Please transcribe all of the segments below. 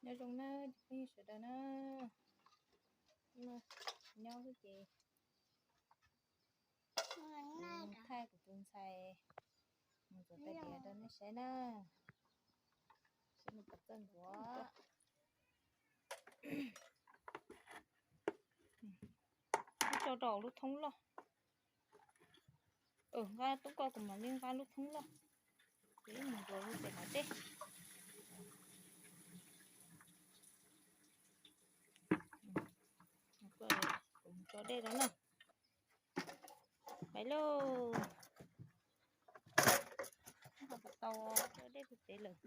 Nyob zoo na cov phooj ywg sawv daws na, nyob xwb ces kuv thaij kuv tus ntxhais mus ntxuav tais diav rau nej saib na, saib nws puas txawj ntxuav. Tso rau lub thoob loj. Nqa tub ko kuv mam li nqa lub thoob loj, ces wb mus ntxuav lub pem hav dej. Kuv mus tso dej rau na. Pais lauj. Tau tso dej pem pem lawm.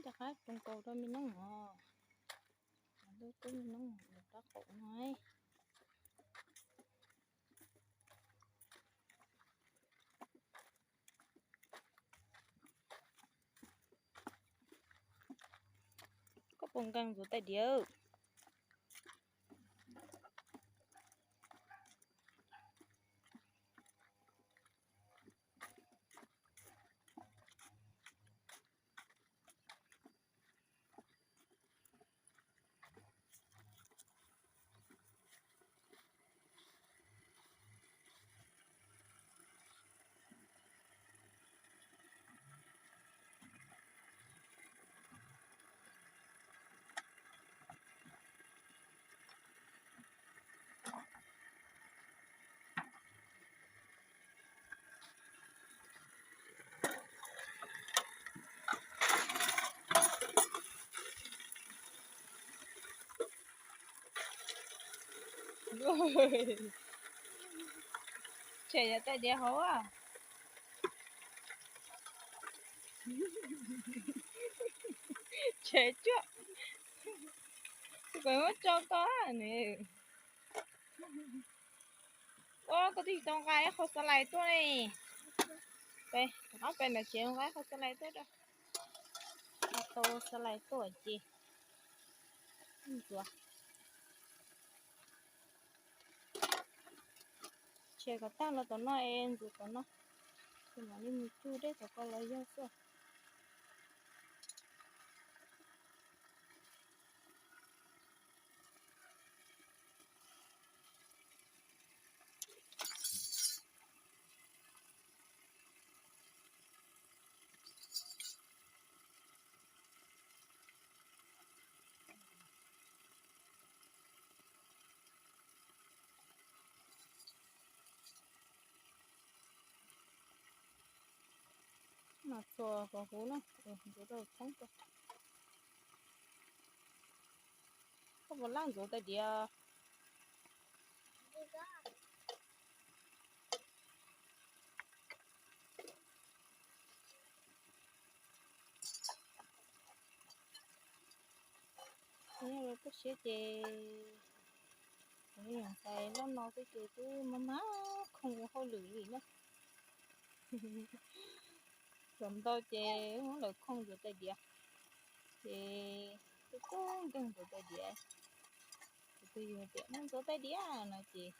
Rov qab tus nkaus rau me noob os. Lub tub me noob rab qaum no. Koj puas nkees ntxuav tais diav? Tshem cov tais diav hauv. Tshem cuaj. Kuv muab tso koj nws. Ua koj twb tsis tau nqa ib qho xas lais tuaj li. Ob peb ntawd tsev nqa ib qho xas lais tuaj rau. Nqa tau xas lais tuaj ces ntxuav. Tshem kom tag los tom no es ntxuav tom no. Ces mam li mus cug dej tom ko los yog xwb. Mas txuas kom huv na, ntxuav rau thoob ko. Koj puas laj ntxuav tais diav? Yog lawv tuaj siab ces kuv tus ntxhais loj no xwb ces twb maj maj khooj ua hauj lwm li na. Txog ntau ces muab lawv khooj ntxuav tais diav, ces twb kub nkeeg ntxuav tais diav. Kuv tus yawg tias muab ntxuav tais diav no ces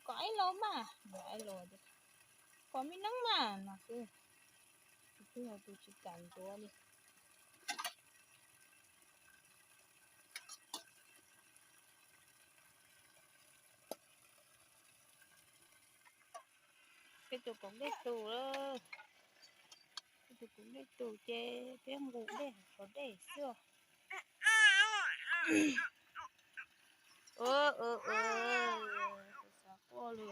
kom ib los mas, kom ib los, kom me neeb mas no xwb. Kuv twb yog tus tsis kam ntxuav li. Peb tus kaum dej tus, peb tus kaum dej tus ces peb nqus dej haus dej xwb. Xav quaj li.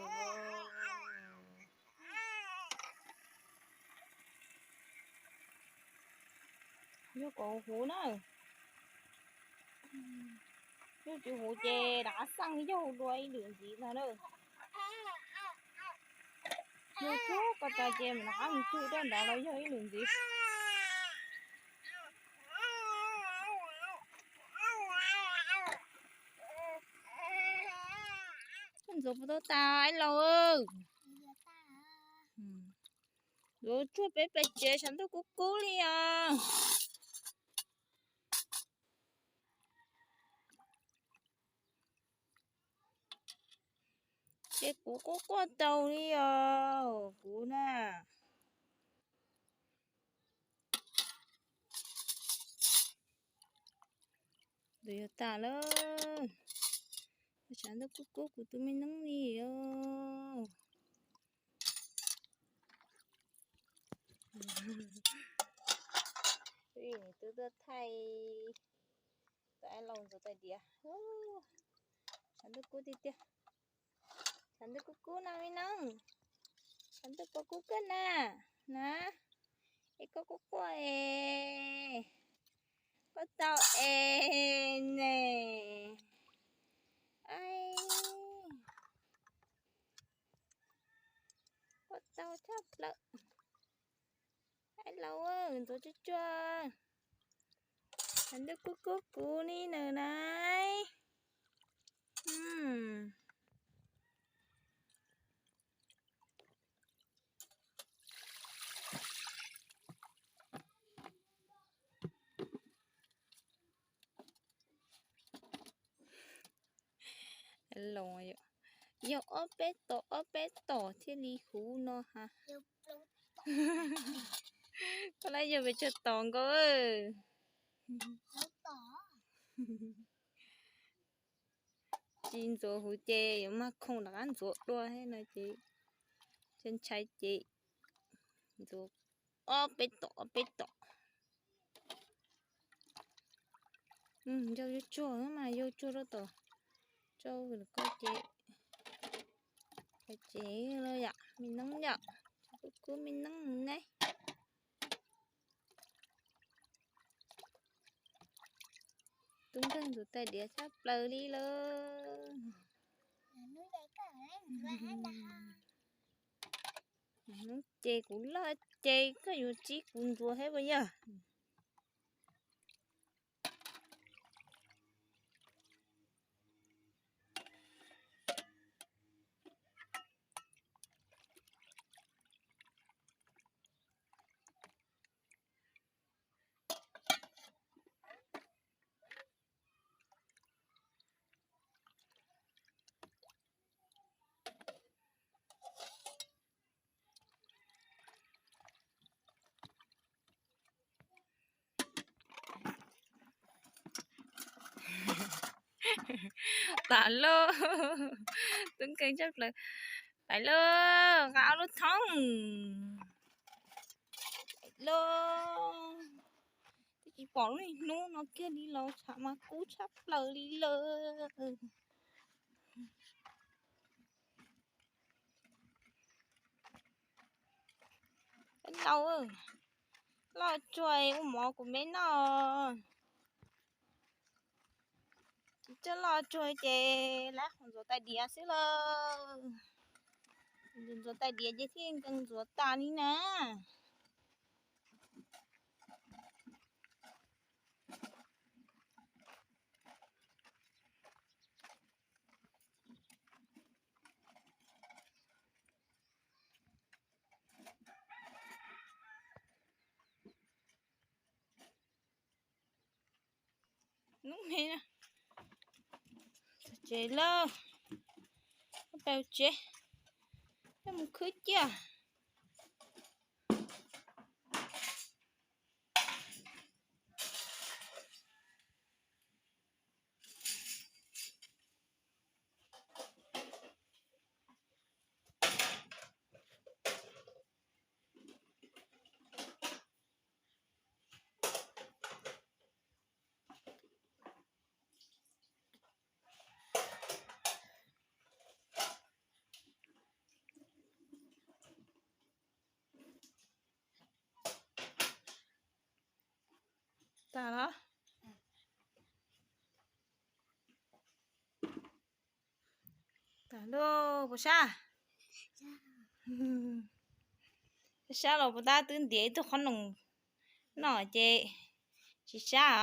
Yog kom huv na. Yog tsis huv ces rov qab xaj yaug dua ib lwm ntxiv ntag na. Yog tsuag ko tas ces mam rov qab mus cug dej nrad los yog ib lwm ntxiv. Ntxuav puas tau tas ib los? Ntxuav tsuag peb pes tsev saum ntuj kub kub li os. Ces kuv kuj quaj tau li os kuv na. Tus yuav tas lawm. Tshav ntuj kub kub kuv tus me neeb li os. Twb tuaj thaij tau laus ntxuav tais diav. Tshav ntuj kub tiag tiag. Tshav ntuj kub kub no me neeb. Tshav ntuj puas kub koj na? Na, es koj kub quaj es, koj tau es ne. Koj tau tshaj plaws. Aib laus, ntxuav tsuag tsuag. Tshav ntuj kub kub kuv li na na. Yog ob peb tom ob peb tom thiaj li huv no ha. Koj lab yog pes tsawg tom nkaus. Tsis ntxuav huv ces yuav mag khoom rov qab ntxuav dua thiab no ces ntshai ntshai ces ntxuav ob peb tom ob peb tom. Yau yuav tsuag mas yau tsuag rau tom rau koj ces, ces los yom me neeb yom, kub kub me neeb ne. Tub nkeeg ntxuav tais diav tshaj plaws li lawm. Ces kuv loj ces koj yuav tsis kuv ntxuav thiab puas yog? Tam lauj, tub nkeeg tshaj plaws. Tam lauj, nqa ob lub thoob. Tam lauj, twb tsis pom lub hnub no kiag li los tshav mas kub tshaj plaws li lawm. Peb laus, loj tsuag ua mov kuv me noj. Tsis txawj loj tsuag ces lab qhov ntxuav tais diav xwb lauj. Ntxuav tais diav ces thiaj nkees ntxuav tas li na. Hnub me, tsev lawm, peb tsev, coj mus khwb ciaj. Tas los? Tas lauj, puas sab? Sab los puas tab twb ntiav ib tug qhob noom no ces tsis sab.